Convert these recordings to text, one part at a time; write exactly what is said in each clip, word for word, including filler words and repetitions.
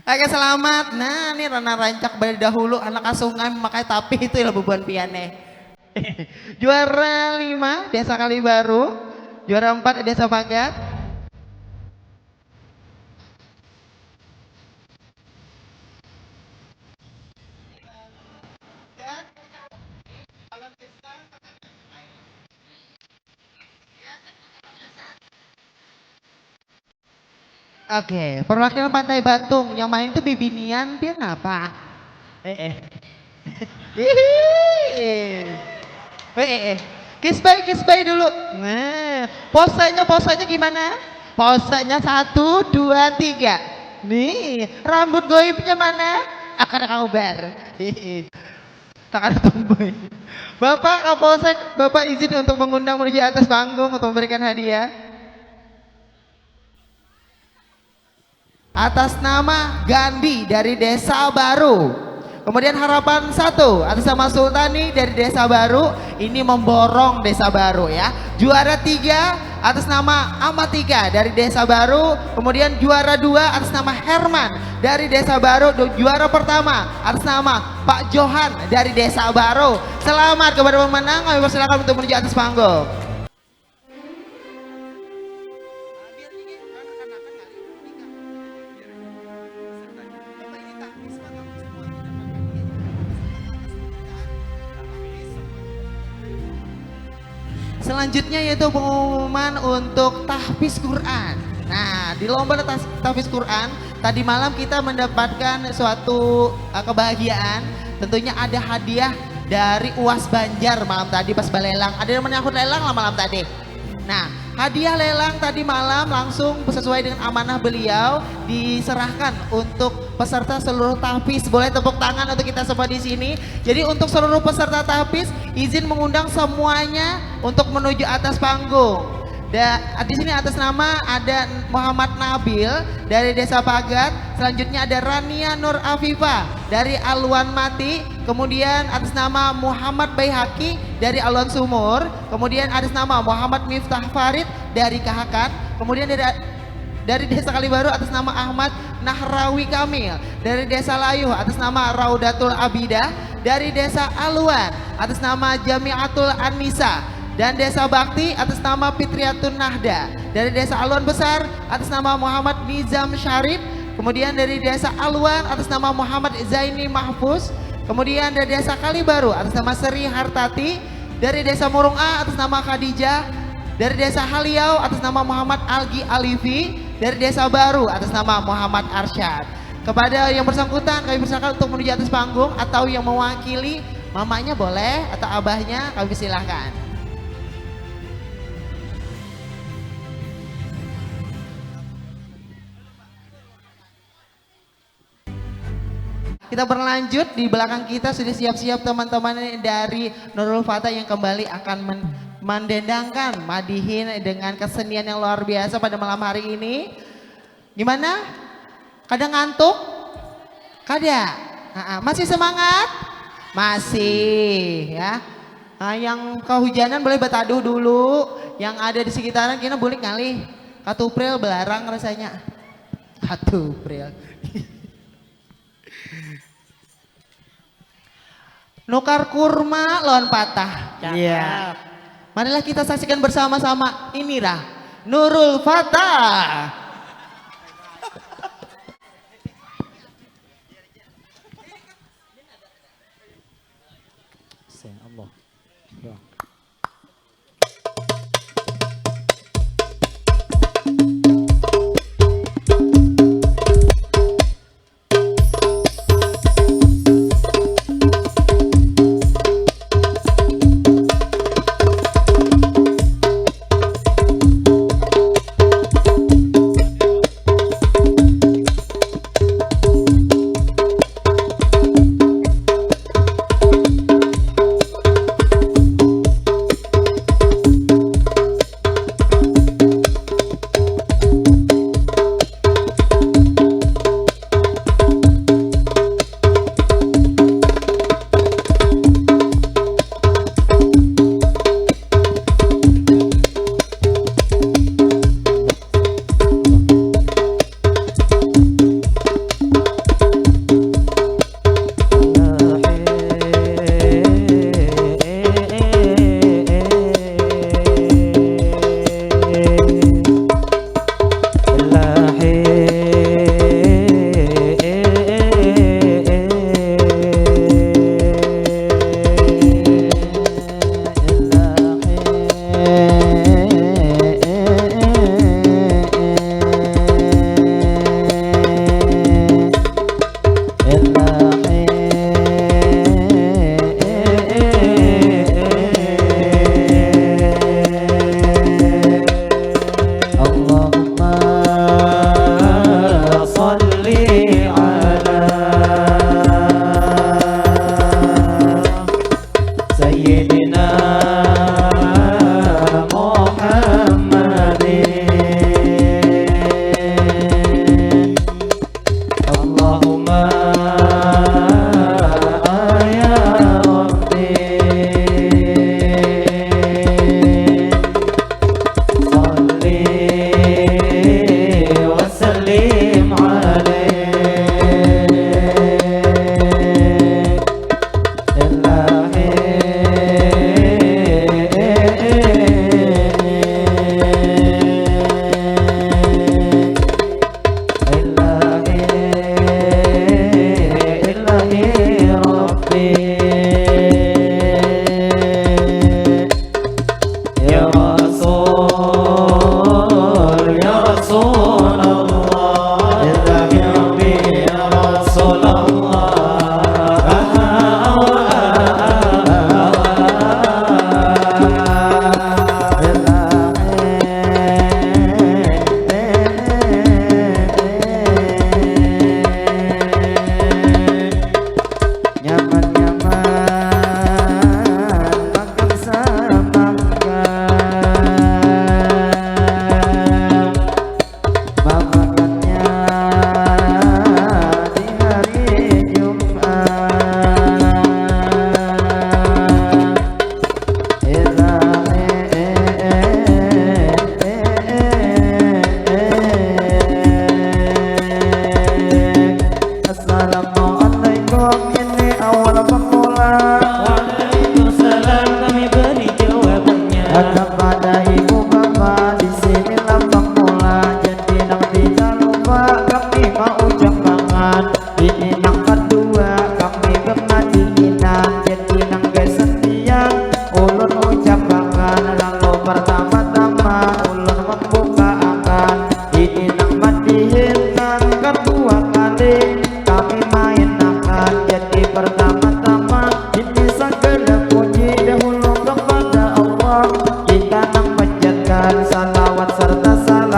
Oke, selamat. Nah, ini Rana rancak dari dahulu anak ka sungai memakai tapi itu ya bubuhan pian eh. Juara lima Desa Kalibaru, juara empat Desa Pagat. Oke, perwakilan Pantai Batung yang main tuh bibinian dia ngapa? Eh eh. Hihi. Eh eh eh. Kisbay, kisbay dulu. Nah, posenya, posenya gimana? Posenya satu, dua, tiga. Nih, rambut goibnya mana? Akan kau bar. Hihi. Tak ada tumbuh. Bapak Kapolsek, Bapak izin untuk mengundang menuju atas panggung untuk memberikan hadiah. Atas nama Gandhi dari Desa Baru. Kemudian harapan satu atas nama Sultani dari Desa Baru. Ini memborong Desa Baru ya. Juara tiga atas nama Amatika dari Desa Baru. Kemudian juara dua atas nama Herman dari Desa Baru. Dan juara pertama atas nama Pak Johan dari Desa Baru. Selamat kepada pemenang. Kami persilakan untuk menuju atas panggung. Selanjutnya yaitu pengumuman untuk tahfiz Quran. Nah, di lomba tas- tahfiz Quran tadi malam kita mendapatkan suatu uh, kebahagiaan. Tentunya ada hadiah dari Uas Banjar malam tadi pas balelang. Ada yang menyangkut lelang lah malam tadi. Nah, hadiah lelang tadi malam langsung sesuai dengan amanah beliau diserahkan untuk peserta seluruh tahfiz. Boleh tepuk tangan untuk kita semua di sini. Jadi untuk seluruh peserta tahfiz izin mengundang semuanya untuk menuju atas panggung. Da, di sini atas nama ada Muhammad Nabil dari Desa Pagat, selanjutnya ada Rania Nur Afifa dari Aluan Mati, kemudian atas nama Muhammad Baihaki dari Aluan Sumur, kemudian atas nama Muhammad Miftah Farid dari Kahakan, kemudian dari dari Desa Kalibaru atas nama Ahmad Nahrawi Kamil, dari Desa Layuh atas nama Raudatul Abidah, dari Desa Aluan atas nama Jamiatul Anisa, dan Desa Bakti atas nama Fitriatun Nahda, dari Desa Aluan Besar atas nama Muhammad Nizam Syarif, kemudian dari Desa Aluan atas nama Muhammad Zaini Mahfuz, kemudian dari Desa Kalibaru atas nama Seri Hartati, dari Desa Murung A atas nama Khadijah, dari Desa Haliau atas nama Muhammad Algi Alifi, dari Desa Baru atas nama Muhammad Arsyad. Kepada yang bersangkutan kami persilakan untuk menuju atas panggung atau yang mewakili mamanya boleh atau abahnya kami persilahkan. Kita berlanjut, di belakang kita sudah siap-siap teman-teman dari Nurul Fata yang kembali akan men- mendendangkan Madihin dengan kesenian yang luar biasa pada malam hari ini. Gimana? Kada ngantuk? Kada? Masih semangat? Masih ya. Nah, yang kehujanan boleh bataduh dulu. Yang ada di sekitaran kena bulik ngalih. Katupril belarang rasanya. Katupril. Nukar kurma lawan patah. Iya. Marilah kita saksikan bersama-sama. Inilah Nurul Fatah. Sayang Allah.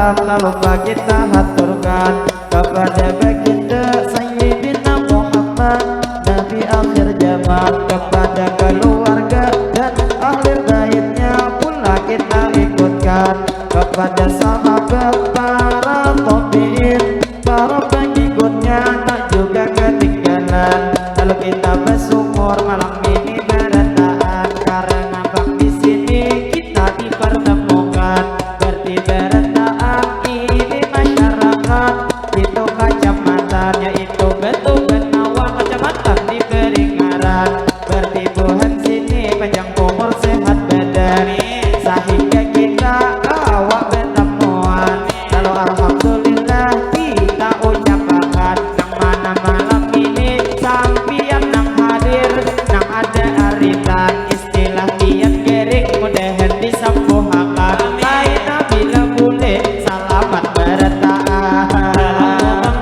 Lalu kita haturkan kepada baginda Sayyidina Muhammad, Nabi akhir zaman, kepada keluarga dan ahli baitnya pula kita ikutkan, kepada sahabat, para tabiin, para pengikutnya, tak juga ketinggalan. Lalu kita bersyukur malam ini berataan karena bang di sini kita dipertemukan. Berarti berataan ini masyarakat itu kecamatan, yaitu Batu Benawa, kecamatan diberi ngaran. Berarti buhan sini panjang umur, sehat badan, sehingga kita kawa bertemuan. Lalu alhamdulillah kita ucapakan nang mana malam ini sampian nang hadir, nang ada aritan istilah pian gering, mudahan disampuhakan. Kaina bila bulih salamat berataan.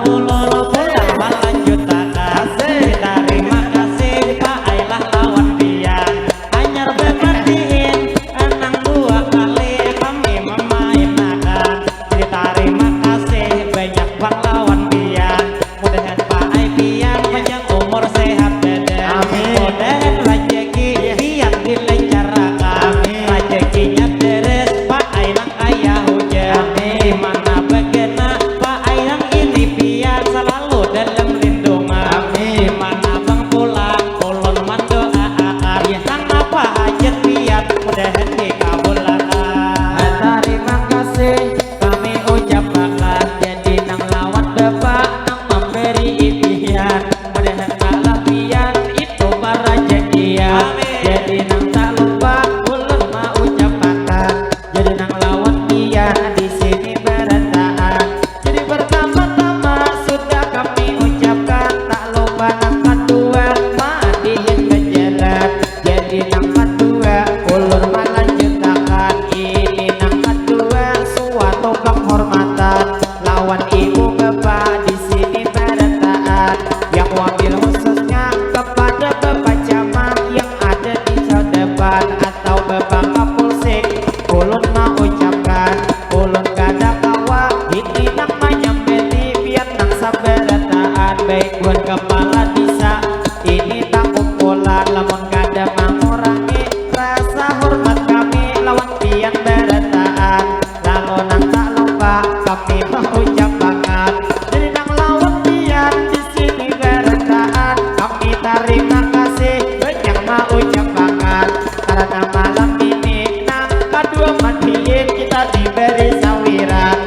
Ulun pulang malanjutakan. Asik. Tarima kasih Pak Ai lah lawan pian. Hanyar bamatiin nang dua kali kami mamainakan. Jadi tarima kasih banyak bang lawan pian. Mudahan Pak Ai pian panjang umur, sehat badan. Amin. Mudahan rajaki pian dilancarakan. Amin. Rajakinya deres, Pak Ai nang kaya hujan. Amin. Di mana bagana, Pak Ai nang ini pian salalu dalam lindungan. Amin. Di mana bang pulang, ulun mandoaakan. Iya. Nang napa hajat pian, mudahan dikabulakan. Tarima kasih kami ucapakan, jadi nang lawan Bapak nang mambari pian, mudahan kalah pian itu barajakian. Amin. Jadi nang tak lupa ulun maucapakan, jadi nang lawan pian di sini berataan. Jadi pertama-tama sudah kami ucapkan, tak lupa nang kedua madihin bajalan. Jadi nang kedua ulun malanjutakan, ini nang kedua suatu penghormatan lawan ibu bapa di sini barataan yang wabil khususnya kepada Bapak Camat yang ada di hadapan atau Bapak Kapolsek. Ulun maucapkan, ulun kada kawa ini nang manyambati pian nang sabarataan, baik buhan kepala desa ini takumpulan lamun kada mangurangi rasa hormat kami lawan pian barataan. Lalu nang tak lupa kami maucapakan, jadi nang lawan pian di sini barataan kami tarima kasih banyak maucapakan karena malam ini nang kadua madihin kita diberi sawiran.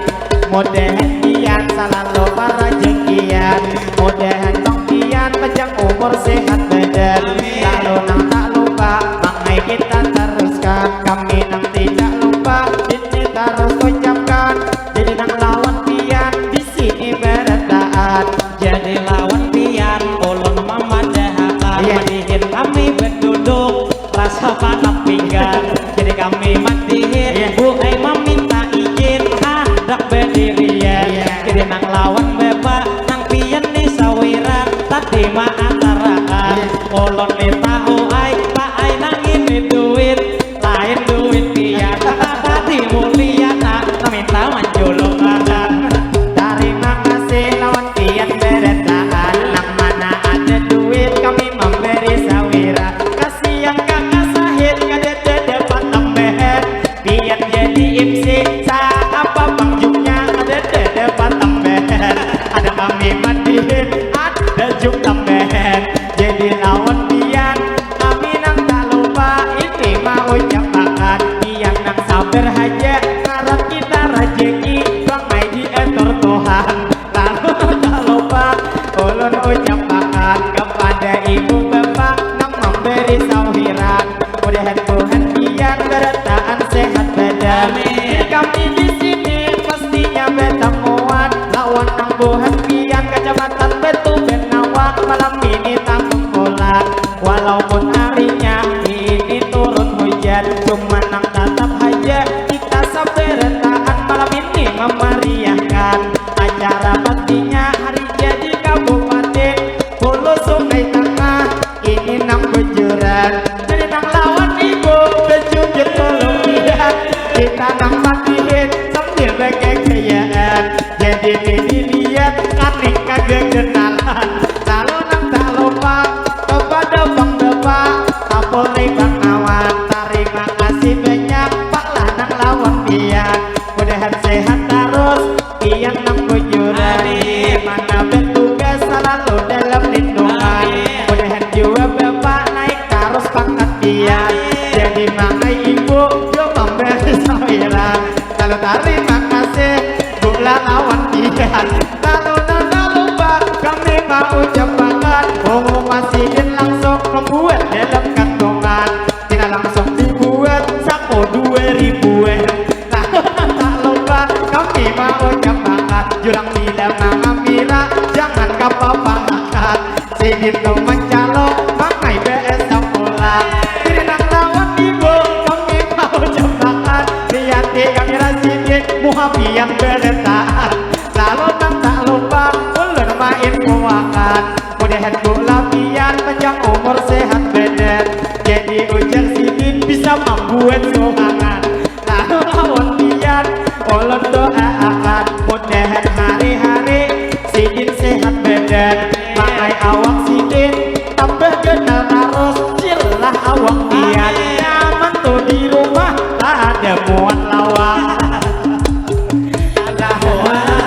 Mudahan pian salalu barajakian, mudahan bang pian panjang umur sehat badan. Amin. Lalu nang tak lupa bang ai kita teruskan, kami nang tidak lupa ini tarus ucapkan, jadi nang lawan pian di sini barataan. Jadi lawan pian ulun mamadahakan. Iya. Madihin kami beduduk rasa panak pinggan. Jadi kami madihin. Iya. Bu ai maminta izin handak bedirian. Iya. Jadi nang lawan bapa nang pian ni sawiran tadi maantarakan. Iya. Ulun ni tahu ai, Pak ai nang ini duit. Lain duit pian, tadi mulia nak minta manjulung akan. Tarima kasih lawan pian barataan, nang mana ada duit kami mambari sawiran. Kasian kakak Sahid kadada dapat tambahan. Pian jadi M C, saapa pang juknya kadada dapat tambahan. Ada kami madihin, ada juk tambahan. Jadi lawan pian kami nang tak lupa ini maucapakan, pian nang sabar haja, ngaran kita rajaki bang ai diatur Tuhan. Lalu tak lupa ulun ucapakan kepada ibu bapa nang mambari sawiran, mudahan buhan pian barataan sehat badan. Amin. Kami di sini pastinya batamuan lawan nang buhan pian Kecamatan Batu Benawa malam ini takumpulan. Walaupun harinya ini turun hujan, cuma nang tatap haja kita sabarataan malam ini mamariahkan acara Ini dilihat kaning kagaganan. Lalu nang tak lupa kepada Bang Bapak Kapolri Bang Awan, terima kasih banyak Pak lah nang lawan pian. Mudahan sehat terus pian nang bujuran. Mana bertugas selalu dalam lindungan. Mudahan jua Bapak naik terus pangkat pian. Jadi mangai ibu jua memberi sawiran. Lalu terima kasih Bula lawan pian. Lalu nang tak lupa kami mau ucapakan, pengumuman sidin langsung membuat dalam kantongan. Pina langsung dibuat saku dua ribuan. Lalu nang tak lupa kami mau ucapakan, jurang bila mangamira jangan kapapangakan. Sidin tu mancalok mangai B S pulang. Diri nang lawan ibu kami mau ucapakan, liati kamira sidin muha pian berataan. Lalu nang tak lupa ulun main kuakan. Mudahan bula pian panjang umur sehat badan. Jadi ujar sidin bisa mambuat suhangan. Lalu lawan pian ulun doaakan, mudahan hari-hari sidin sehat badan. Mangai awak sidin tambah ganal tarus, cilah awak pian. Nyaman tu di rumah, kada muat lawan. Allahu Akbar.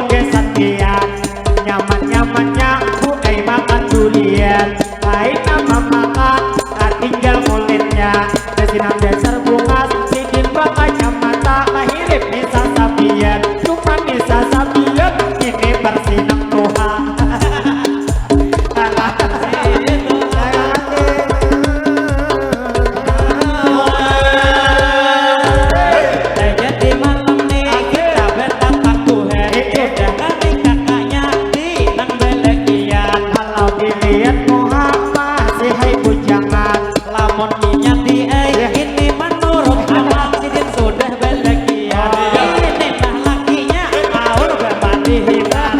Gasan pian nyaman-nyamannya bukai makan durian. Lain nama makan, tatinggal kulitnya. Basinam dasar bungas, sidin bakacamata, mahirip ni sasabian. Cuma ni sasabian, ini barsinam tuha. Jadi malam ni kita bertatap Tuhan. Sudah hari kakaknya di nang balakian. Kalau dilihat muha masih hai bujangan. Lamun inya di ai ini manurut amang sidin sudah balakian. Ini nah lakinya aur bapatihitan.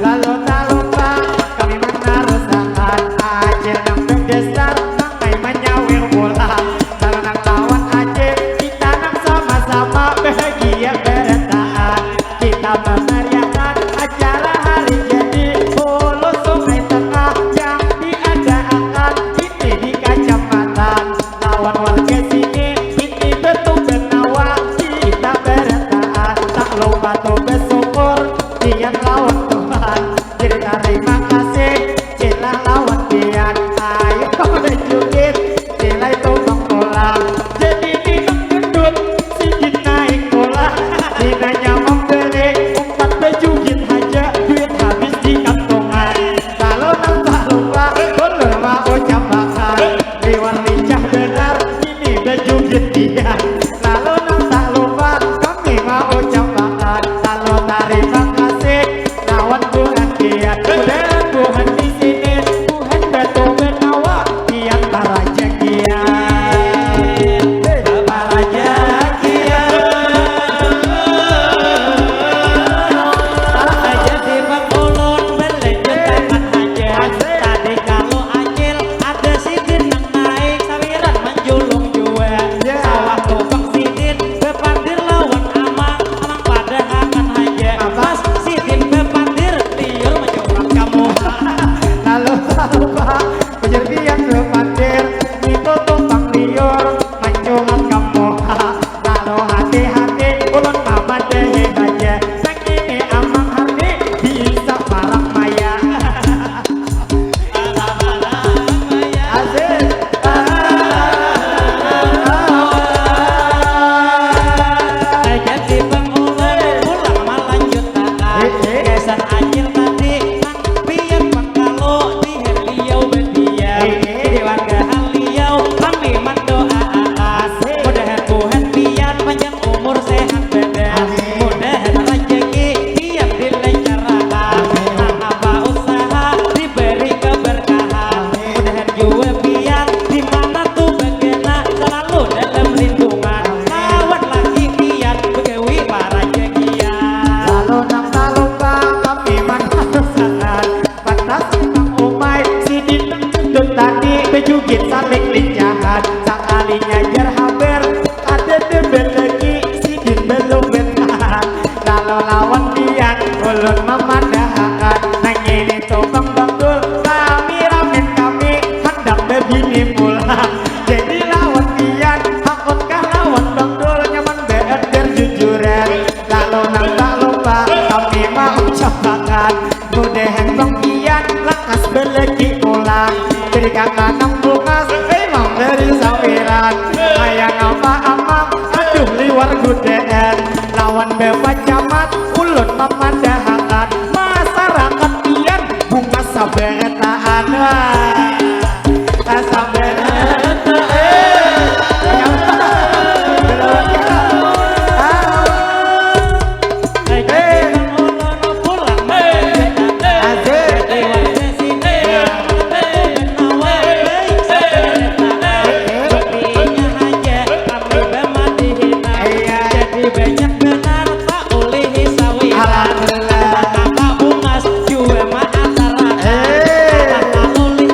Lalu tak lupa kami menarusakan acil nang bendesar nang ai manyawir pulang. Kalau nang lawan acil kita nang sama-sama bahagia berataan. Kita mamariakan acara hari jadi hulu Sungai Tengah yang diadaakan ini di kacamatan lawan warga sini. Ini betul benawa kita berataan tak lupa tu bersyukur niat lawan Tuhan. Jadi tarima kasih. Cilah lawan pian, ayu bajugit, cilah itu mangkulang. Jadi minum gendut, sidin naik pulang. Dinanya mambeli umpat bajugit haja, duit habis di kantungan. Lalu nang tak lupa, ulun maucap akan, liwar lincah banar, ini bajugit pian. Lalu nang tak lupa, kami maucap akan, lalu tarima kasih. Lawan buhan kian, buhan buhan di sini, buhan batu benawa kian baraja kian. Baraja kian. Aja di bangkulun belenjetakan aja. Tadi kalau acil ada sidin nang naik sawiran manjulung jua. Sawah lubang sidin bepandir lawan amang, amang padahakan haja. Pas sidin bepandir, liur manjawab kamu. Lalu sarupa, ujar pian bepandir, itu tumpang liur manjawab kamu. Lalu hati-hati, ulun mamadahi haja. Nang ini amang Hardi, bisa parak maya. Aziz. Jadi pangulu pulang malanjut taan. Gasan acil tadi nang pian pangkalu di heliau badiam. Di warga haliau kami mandoa aa. Mudahan buhan pian panjang umur sehat badan. Mudahan rajaki pian dilancaraan. Nang apa usaha diberi keberkahan. Mudahan jua pian di mana tu bagana selalu dalam lindungan. Lawan laki pian begawi parajakian. Lalu nang talupa kami manarusakan. Pantas nang umai sidin nang gendut tadi bejugit saling lincahan. Sakalinya jar habar ada debat lagi sidin belum betahan. Lalu lawan pian ulun mamadahakan. Nang ini tukang bangkul kami ramen kami handak bebini pulang. Jadi lawan pian hakunkah lawan bangkul nyaman baat jar jujuran. Lalu nang tak lupa kami maucapakan. Mudahan bang pian lakas balaki pulang. Jadi kakak nang bungas memang dari sawiran. Kaya ngapa amang aduh liwar gudaan. Lawan bapak camat ulun mamadahakan. Masarakat pian bungas sabarataan. Wah. Sabar. Banyak benar tak ulihi sawiran. Alhamdulillah. Kakak bungas jua maatarakan. Kakak lulih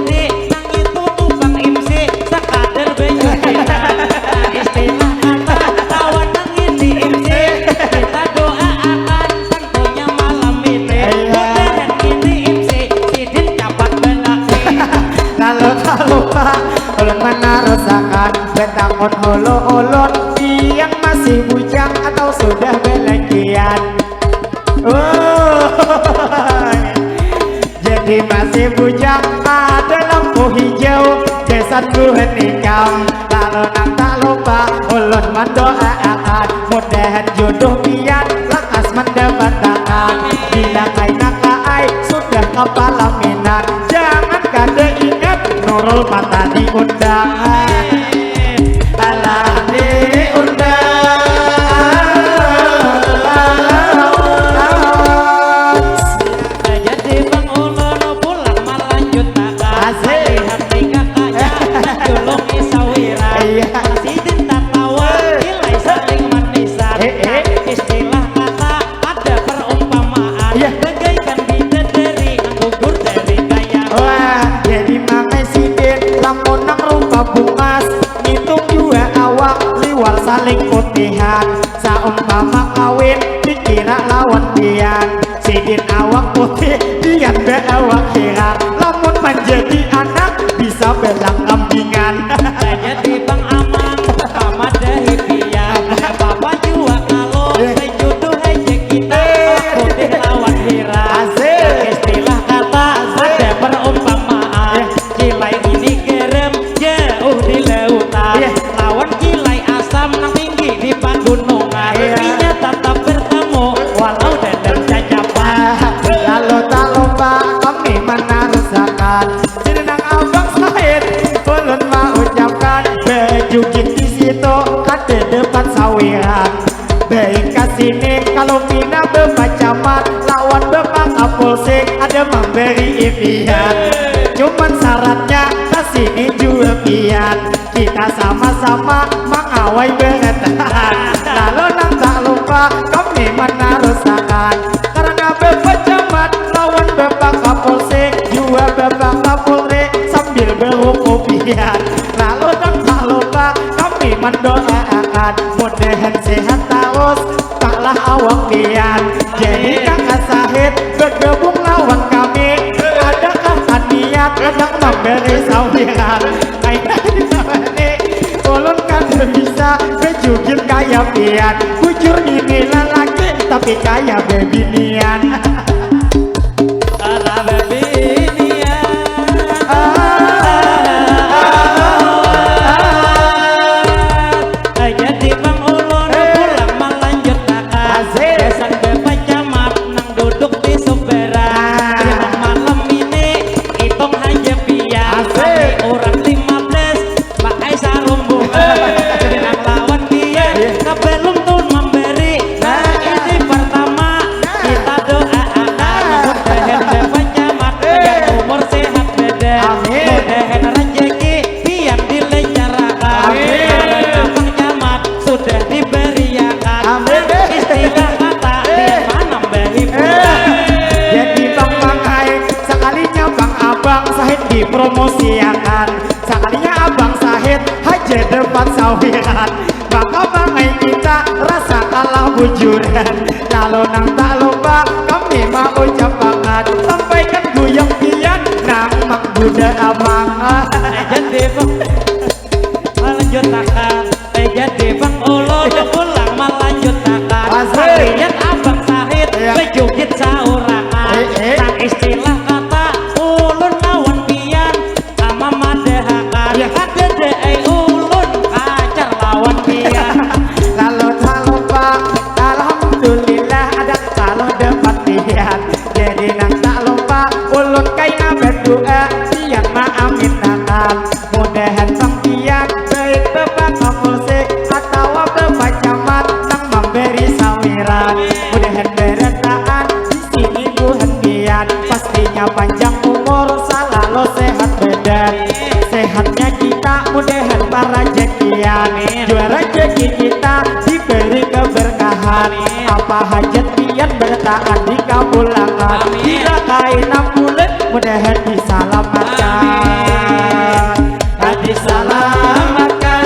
Di bujang ada lampu hijau, jasad buhan ikam. Lalu nang tak lupa ulun mendoaakan, mudahan jodoh pian lakas mendapatakan. Bila kaina kaai sudah kepala minat, jangan kada ingat Nurul Fatah diundang. Alah diundang. Jadi bang ulun pulang melanjutakan. Asik. Melihat tingkah kaca menjulungi sawiran. Iya. Sidin tatawa, nilai saling manisan. Eh, eh. Istilah kata ada perumpamaan. Iya. Bagaikan bidadari yang gugur dari kayangan. Wah, jadi mangai sidin lamun nang rupa bungas, ngitung jua awak liwar saling putihan. Saumpama kawin dikira lawan pian, sidin awak putih, pian baawak hirang. Lamun manjadi anak bisa balang kambingan. Jadi bang amang pamadahi pian. Papa jua kalau Eh. bajuduh haja kita Eh. putih lawan hirang. Asik. Istilah kata Asik. ada perumpamaan. Eh. Kilai ini garam jauh di lautan. Iya. Lawan kilai asam nang tinggi di pagunungan. Iya. Inya tatap bertemu walau dadam cacapan. Ah, lalu tak lupa kami menarusakan. Jadi nang abang Said, ulun maucapkan bajugit di situ kada dapat sawiran. Baik ka sini kalau pina bapacamat lawan bapak kapolsek ada mambari ipian. Cuman syaratnya ka sini jua pian. Kita sama-sama mangawai barataan. Lalu nang tak lupa kami menarusakan. Karena bapak camat lawan bapak kapolsek jua bapak kapolri sambil barukupian. Lalu nang tak lupa kami mendoaakan mudahan sehat terus. Taklah awak pian. Jadi kakak Sahid bergabung lawan kami. Adakah niat hendak memberi sawiran? Kaina di sini ulun kada bisa bejugit kaya pian. Bujur ini lelaki tapi kaya bebinian. Alah bebinian. Jadi bang ulun pulang melanjutakan. Asik. Pesan bapak camat nang duduk di seberang. Nah. Malam ini hitung haja pian. Asik. Kami orang lima belas pakai sarung bunga. Nang lawan pian. Iya. Sebelum tuh memberi. Nah, ini pertama kita doa anak. Nah. Mudahan bapak camat yang umur sehat badan. Amin. Mudahan rezeki pian dilancarkan. Amin. Karena Bang Camat sudah diberiakan. Amin. Istilah kata di mana bahi. Jadi Bang Mangai, sekalinya Bang Abang Sahid dipromosiakan. Sekalinya Abang Sahid haja dapat sawiran. Maka Mangai kita rasa kalah bujuran. Lalu nang tak lupa kami mau ucapakan, sampaikan guyang pian nang mangguda abang. Jadi Bang, melanjutakan. Jadi Bang Ulun pulang melanjutakan. Asik. Lihat Abang Sahid. Iya. Bejugit saurangan. Eh, eh. Nang istilah kata ulun lawan pian sama madahakan. Iya. Kadada ai ulun kacar lawan pian. Lalu tak lupa, alhamdulillah ada kalau dapat pian. Jadi nang tak lupa ulun kaina berdoa pian maaminakan. Mudahan sampiyan baik Bapak Kapolsek atawa Bapak Camat nang mambari sawiran. Mudahan barataan di sini buhan pian, pastinya panjang umur salalu sehat badan. Sehatnya kita mudahan parajakian. Amin. Jua rajaki kita diberi keberkahan. Amin. Apa hajat pian barataan dikabulakan. Amin. Bila kaina bulan mudahan disalamatkan. Amin. Disalamatkan.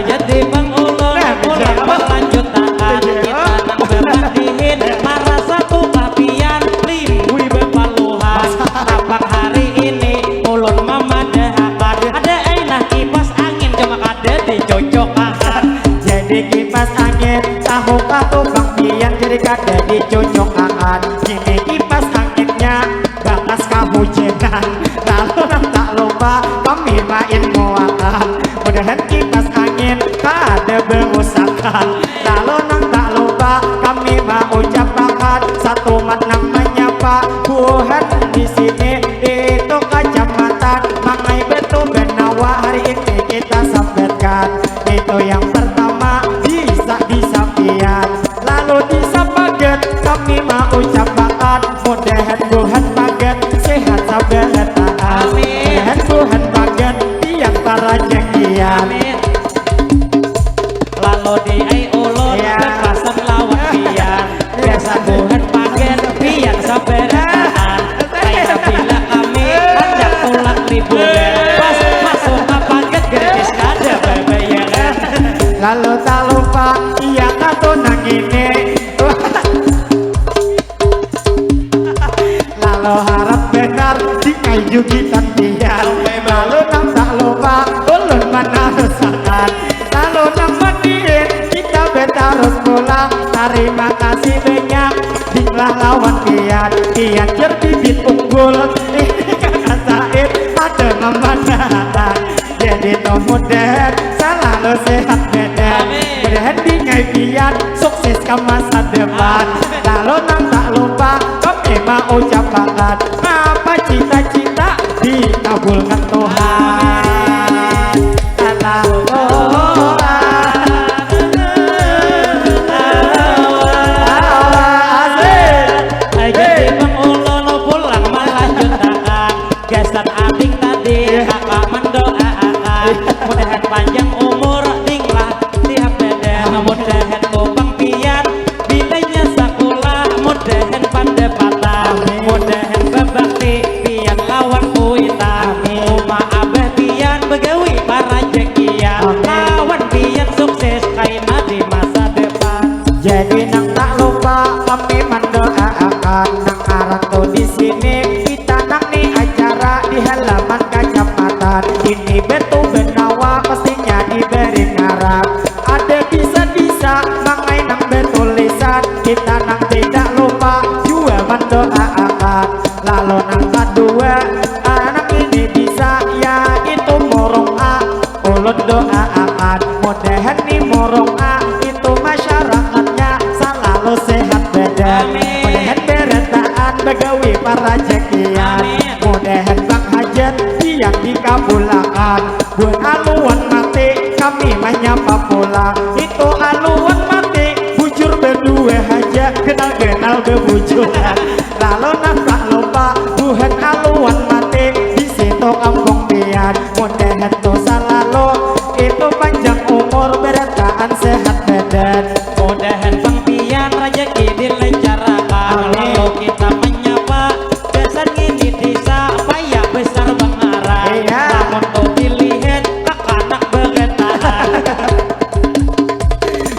Jadi Bang Ulun, nah, pulang melanjutakan. Iya. Kita nang bapatihin marasa tukah pian limbui bapaluhan. Tapak hari ini ulun mamadahakan. Ada ai nah kipas angin cuma kada dicocokakan. Jadi kipas angin tahukah tukang pian Kada dicucukakan, kini kipas anginnya bakas kahujanan. Lalu nang tak lupa kami main muakan, mudahan kipas angin kada berusakan. Lalu nang tak lupa kami maucapakan, satumat nang manyapa buhan di sini itu kacamatan Mangai Batu Benawa hari ini kita sambatkan. Itu yang pertama bisa disampian. Lalu di sapagat kami maucapakan, mudahan buhan pagat sehat sabarataan. Amin. Mudahan buhan pagat pian parajakian. Amin. Lalu di ai ulun, iya, bekasan lawan pian. Biasa buhan pagat pian sabarataan. Kaya bila kami handak pulang liburan, pas masuk ka pagat gratis kada babayaran. Lalu tak lupa, iya kah tu nang ini. Lalu harap banar di kayu gitan pian. Lalu nang tak lupa, ulun manarusakan. Lalu nang mandiin, kita batarus pulang. Tarima kasih banyak, dinglah lawan pian. Pian jar bibit unggul, ini kakak Said ada mamanahan. Jadi tu mudahan salalu sehat badan. Amin. Mudahan dingai pian sukses ka masa depan. Amin. Lalu nang tak lupa kami maucapakan, apa cita-cita dikabulkan Tuhan. Kata Tuhan. Asik. Jadi Bang Ulun pulang malanjutakan gasan ading tadi, iya, kakak mandoaakan. Mudahan panjang umur, dinglah sihat badan. Mudahan tu pang pian bilanya sakulah, mudahan pandapatan. Amin. Mudahan babakti pian lawan kuitan. Amin. Uma abah pian bagawi parajakian. Amin. Lawan pian sukses kaina di masa depan. Jadi nang tak lupa kami mandoaakan nang ngaran tu di sini kita nang ni acara di halaman kacamatan. Ini Batu Benawa pastinya diberi ngaran. Ada bisa-bisa mangai nang batulisan. Kita nang tidak lupa jua mandoaakan. Lalu nang kadua, anak ini bisa yaitu murung A. Ulun doaakan mudahan ni murung A itu masyarakatnya salalu sehat badan. Amin. Mudahan barataan bagawi parajakian. Amin. Mudahan bang hajat pian dikabulakan. Buhan aluan mati kami manyapa pulang. Itu aluan mati bujur badua haja, ganal-ganal babujuran. Lalu nang tak lupa buhan aluan mati di situ kampung pian. Mudahan tu salalu itu panjang umur, barataan sehat badan. Mudahan pang pian rajaki dilancarakan. Amin. Lalu kita manyapa gasan ngini disa paya besar bangaran. Iya. Lamun tu dilihat kakanak barataan.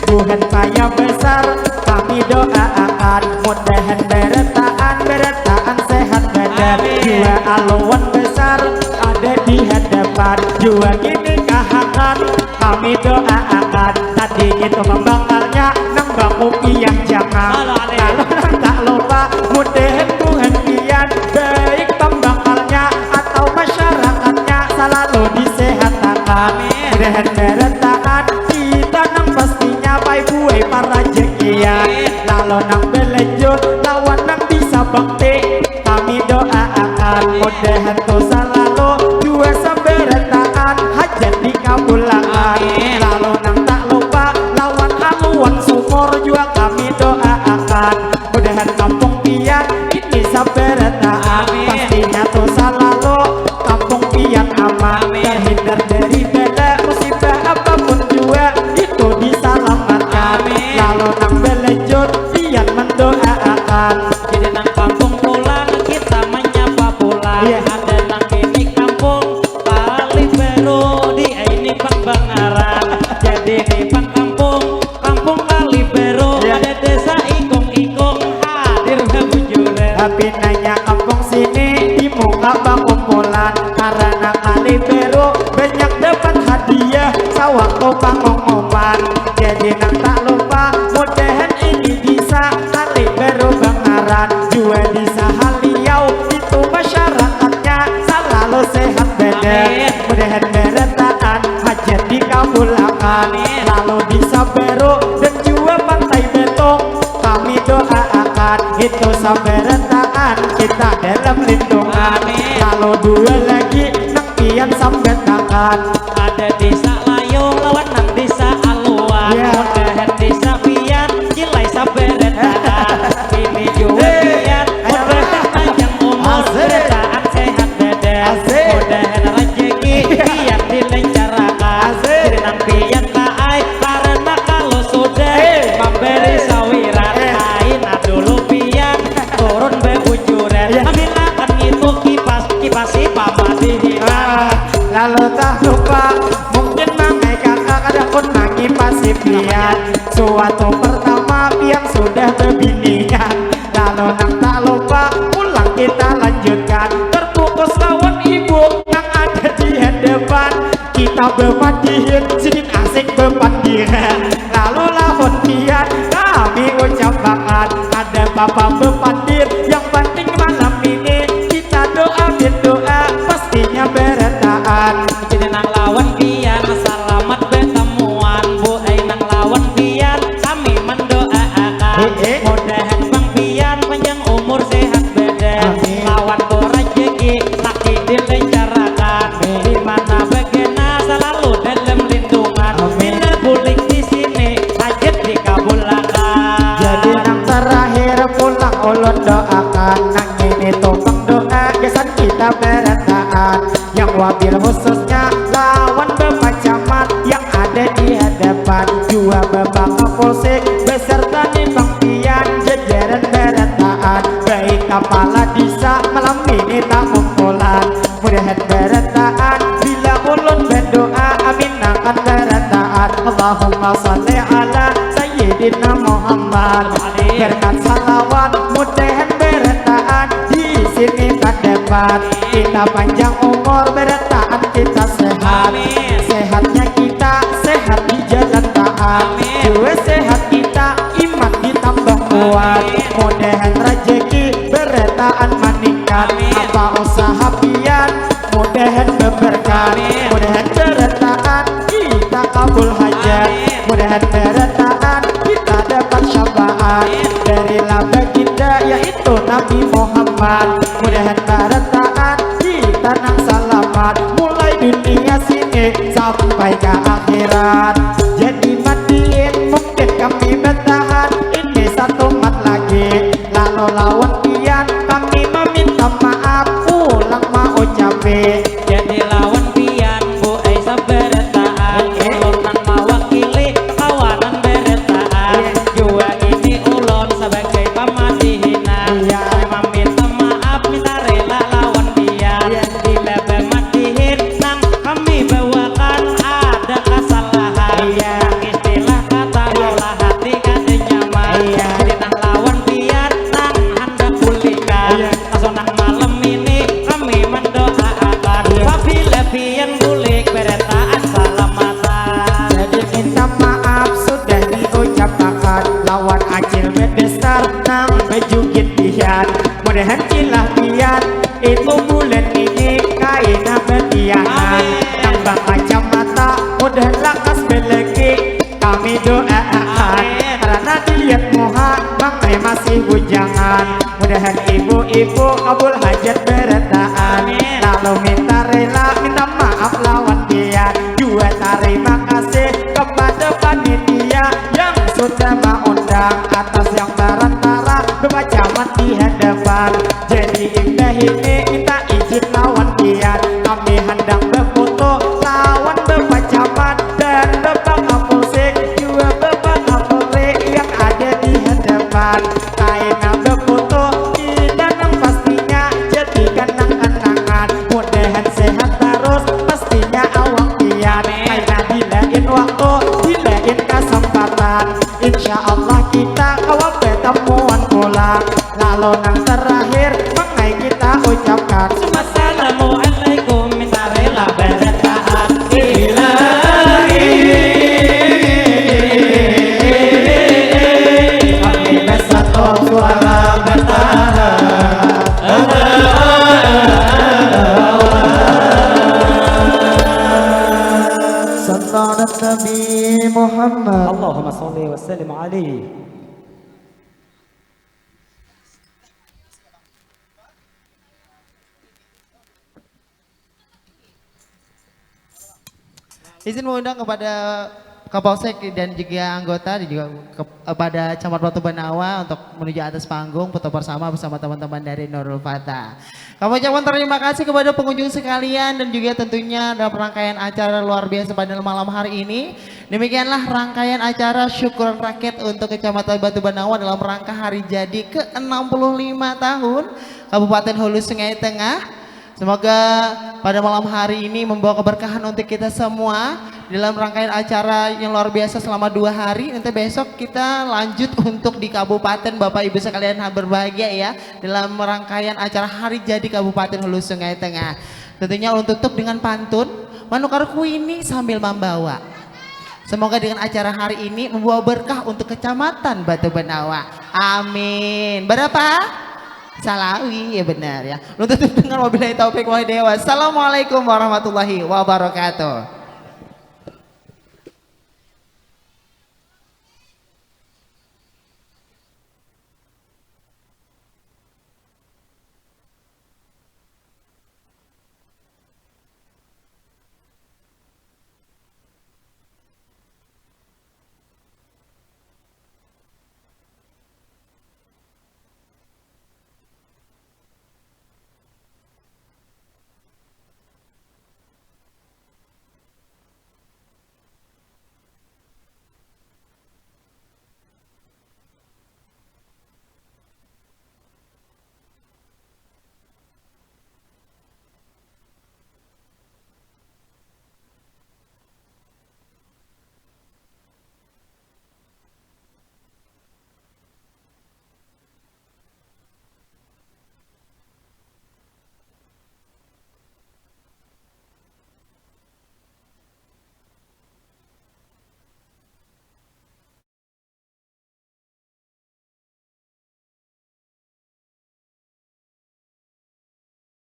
Buhan paya besar kami doaakan, mudahan barataan, barataan sehat badan. Amin. Jua aluan besar ada di hadapan, jua kini kahakan kami doaakan. Tadi itu pambakalnya nang bakupiah jangan. Halo, Ale. Lalu nang tak lupa mudahan buhan pian baik pambakalnya atau masyarakatnya salalu disehatakan. Amin. Mudahan barataan kita nang pastinya pai buai parajakian. Amin. Lalu nang balanjut lawan nang bisa bakti kami doaakan. Amin. Mudahan tu salalu jua sabarataan hajat dikabulakan. Amin. Lalu nang tak lupa lawan aluan sumur jua kami doaakan. Mudahan kampung pian ini sabarataan. Amin. Pastinya tu salalu kampung pian aman. Amin. Terhindar dari bala musibah apapun jua itu disalamatkan. Amin. Lalu nang balanjut pian mandoaakan. Jadi nang kampung pulang kita manyapa pulang. Iya. Ada Itu sabarataan kita dalam lindungan. Amin. Lalu dua lagi nang pian sambatakan. Ada desa Layung lawan nang desa Aluan. Ya. Mudahan desa pian cilai sabarataan. Ini jua pian, mudahan panjang umur, barataan sehat badan. Asik. Mudahan rezeki pian dilancarkan. Asik. Jadi nang pian kaai karena kalau sudah memberi sawiran, kaina dulu pian turun bebujuran. Iya. Ambil akan itu kipas, kipasi pamadihinan. Ah, lalu tak lupa, mungkin mangai kakak kada pun mangipasi pian. Suatu pertama pian sudah bebinian. Lalu nang tak lupa, pulang kita lanjutkan. Terfokus lawan ibu nang ada di hadapan. Kita bemadihin, sidin asik bepandiran. Lalu lawan pian, kami ucapakan, ada papa bepandir. Yang penting malam ini, kita doa berdoa, pastinya barataan. Jadi nang lawan pian, selamat bertemuan. Bu ai nang lawan pian, kami mendoaakan. Hehe. Mudahan bang pian panjang umur, sehat badan. Amin. Lawan tu rezeki, laki dilancarkan. Amin. Di mana bagana selalu dalam lindungan. Amin. Bila bulik di sini, hajat dikabulakan. Jadi nang terakhir pulang ulun doakan, nang ini tu pang doa gasan kita barataan. Yang wabil khususnya lawan Bapak Camat yang ada di hadapan, jua Bapak Kapolsek beserta ni bang pian jajaran barataan, baik kapala desa malam ini takumpulan. Mudahan barataan bila ulun berdoa, amin akan barataan. Allahumma salli ala Sayyidina Muhammad. Berkat salawat mudahan barataan di sini terdapat. Kita panjang umur, barataan kita sehat. Amin. Sehatnya kita, sehat di jalan taat. Amin. Jiwa sehat kita, iman ditambah kuat. Amin. Mudahan rezeki barataan meningkat. Amin. Apa usaha pian, mudahan beberkat. Amin. Mudahan barataan kita kabul hajat. Amin. Mudahan barataan kita dapat syafaat. Amin. Dari laba kita, yaitu Nabi Muhammad. Mudahan barataan kita nang salamat, mulai dunia sini sampai ke akhirat. Jadi matiin, mungkin kami bertahan ini satu mat lagi. Lalu lawan pian kami meminta maaf, pulang maucapi. Jadi lawan pian, Bu ai, sabarataan. Oke. Ulun nang mawakili kawanan barataan. Iya. Jua ini ulun sabagai pamadihinan. Iya. Kami maminta maaf, minta rela lawan pian. Iya. Bila bamadihin nang kami bawakan ada kasalahan. Iya. Nang istilah kata, iya, maulah hati kada nyaman. Iya. Jadi nang lawan pian nang handak bulikan. Iya. Langsung nang malam ini kami mendoaakan. Iya. Pabila pian bulik barataan salamatan. Jadi minta maaf sudah diucapakan lawan acil bebesar nang bejugit pian. Mudahan cilah pian itu bulan ini kaina batianan. Amin. Nang bakacamata mudahan lakas beleki. Kami doaakan. Amin. Karena dilihat muha, Bang Ray masih bujangan. Mudahan ibu-ibu kabul hajat barataan. Amin. Lalu minta rela, minta maaf lawan pian. Jua tarima kasih kepada panitia yang sudah maundang atas yang barantara bapacamat di hadapan. Jadi imbah ini minta izin lawan pian, kami handak bafoto lawan bapacamat dan Bapak Kapolsek jua Bapak Kapolri yang ada di hadapan. Kaina bafoto kita nang pastinya jadikan nang kenangan. Mudahan sehat tarus pastinya awak pian. Amin. Kaina dilain waktu, dilain kasempatan. Insya Allah kita kawa batamuan pulang. Lalu nang terakhir, mangai kita ucapkan. Assalamualaikum, minta rela barataan. Ilahi. Kami bersatu suara bertahan. Sallallahu Nabi Muhammad. Allahumma salli wa sallim alaihi. Izin mengundang kepada Kapolsek dan juga anggota dan juga kepada Camat Batu Banawa untuk menuju atas panggung foto bersama bersama teman-teman dari Nurul Fata. Kami ucapkan terima kasih kepada pengunjung sekalian dan juga tentunya dalam rangkaian acara luar biasa pada malam hari ini. Demikianlah rangkaian acara syukuran rakyat untuk Kecamatan Batu Banawa dalam rangka hari jadi ke enam puluh lima tahun Kabupaten Hulu Sungai Tengah. Semoga pada malam hari ini membawa keberkahan untuk kita semua dalam rangkaian acara yang luar biasa selama dua hari. Nanti besok kita lanjut untuk di kabupaten, Bapak Ibu sekalian berbahagia ya, dalam rangkaian acara hari jadi Kabupaten Hulu Sungai Tengah. Tentunya ulun tutup dengan pantun, manukar kuini sambil membawa. Semoga dengan acara hari ini membawa berkah untuk Kecamatan Batu Banawa. Amin. Berapa? Salawi, ya benar ya. Ulun tutup dengan wabillahi taufik wal hidayah. Wassalamualaikum warahmatullahi wabarakatuh.